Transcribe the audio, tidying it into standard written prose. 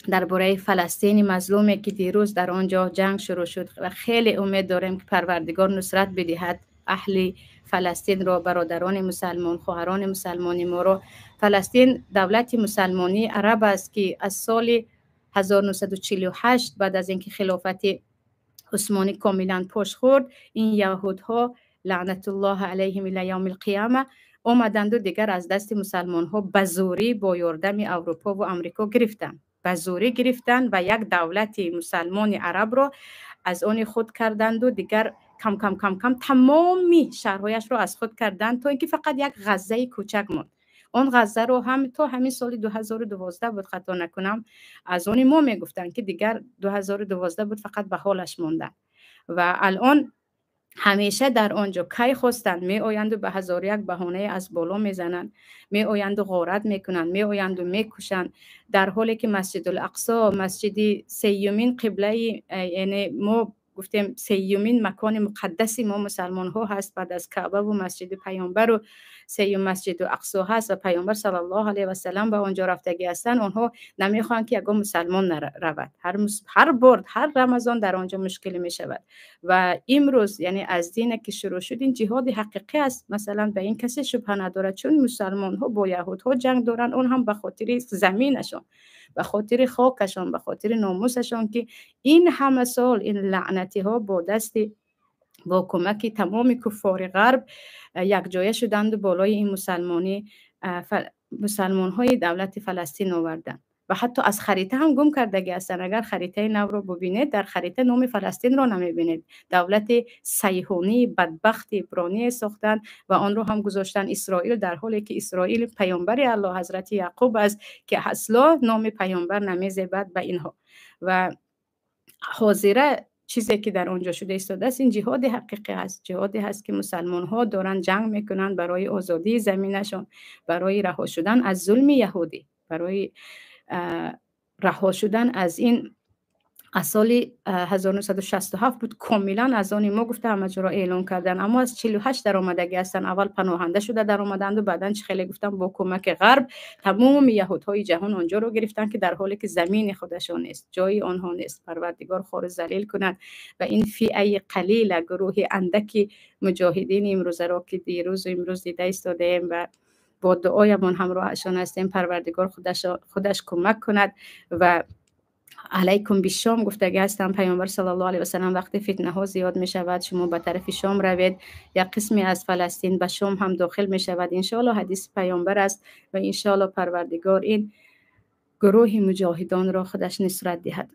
Дар бораи Фаластини мазлуме, ки дирӯз дар он ҷо ҷанг шурӯъ шуд, ва хеле умед дорем, ки Парвардигор нусрат бидиҳад аҳли Фаластинро, бародарони мусалмон, хоҳарони мусалмони моро. Фаластин давлати мусалмонии араб аст, ки аз соли 1948, баъд аз ин ки хилофати Усмонӣ комилан пош хӯрд, ин яҳудҳо, лаънатуллоҳи алайҳим ила явми лқияма, омаданду дигар аз дасти мусалмонҳо ба зӯрӣ бо ёрдами Аврупову Амрико гирифтанд, ба зӯрӣ гирифтанд ва як давлати мусалмони арабро аз они худ карданду дигар кам кам кам кам тамоми шаҳрҳояшро аз худ карданд, то ин ки фақат як Ғаззаи кӯчак монд. Он Ғаззаро ҳам то ҳамин соли 2012 буд, хато накунам, аз они мо мегуфтанд, ки дигар 2012 буд, фақат ба ҳолаш монданд. Ва алон ҳамеша дар он ҷо кай хостанд, меоянду ба ҳазору як баҳонае аз боло мезананд, меоянду ғорат мекунанд, меоянду мекушанд, дар ҳоле ки Масҷидул Ақсо, масҷиди сеюмин қиблаи, яъне мо гуфтем, сеюмин макони муқаддаси мо мусалмонҳо ҳаст баъд аз Каъбаву масҷиди Паёмбару сеюм Масҷиду Ақсо ҳаст ва Паёмбар саллаллоҳу алайҳи васалам ба он ҷо рафтагӣ ҳастанд. Онҳо намехоҳанд, ки ягон мусалмон равад. Ҳар бор, ҳар Рамазон дар он ҷо мушкилӣ мешавад. Ва имрӯз, яъне аз дине ки шурӯъ шуд, ин ҷиҳоди ҳақиқӣ аст. Масалан, ба ин касе шубҳа надорад, чун мусалмонҳо бо яҳудҳо ҷанг доранд, он ҳам ба хотири заминашон, ба хотири хокашон, ба хотири номусашон, ки ин ҳама сол ин лаънатиҳо бо дасти, бо кӯмаки тамоми куффори ғарб якҷоя шуданду болои ин мусалмонӣ, мусалмонҳои давлати Фаластин оварданд ва ҳатто аз харита ҳам гум кардагӣ ҳастанд. Агар харитаи навро бубинед, дар харита номи Фаластинро намебинед. Давлати сайҳонии бадбахти иброние сохтанд ва онро ҳам гузоштанд Исроил, дар ҳоле ки Исроил паёмбари Аллоҳ, ҳазрати Яъқуб аст, ки асло номи паёмбар намезебад ба инҳо. Ва ҳозира чизе ки дар он ҷо шуда истодааст, ин ҷиҳоди ҳақиқӣ аст, ҷиҳоде ҳаст, ки мусалмонҳо доранд ҷанг мекунанд барои озодии заминашон, барои раҳо шудан аз зулми яҳудӣ, барои раҳо шудан аз ин. Аз соли 1967 буд, комилан аз они мо гуфта ҳама ҷоро эълон карданд, аммо аз 48 даромадагӣ ҳастанд. Аввал паноҳанда шуда даромаданду баъдан, чӣ хеле гуфтам, бо кӯмаки ғарб тамоми яҳудҳои ҷаҳон онҷоро гирифтанд, ки дар ҳоле ки замини худашон нест, ҷои онҳо нест. Парвардигор хору залил кунад ва ин фиаи қалила, гурӯҳи андаки муҷоҳидини имрӯзаро, ки дирӯзу имрӯз дида истодаем ва бо дуоямон ҳамроҳашон ҳастем. Парвардигор худаш кӯмак кунад. Ва алайкум бишом гуфтагӣ ҳастам Паёмбар саллаллоҳу алайҳи васалам: вақте фитнаҳо зиёд мешавад, шумо ба тарафи Шом равед. Як қисме аз Фаластин ба Шом ҳам дохил мешавад, иншоалло. Ҳадиси Паёмбар аст ва иншоалло Парвардигор ин гурӯҳи муҷоҳидонро худаш нусрат диҳад.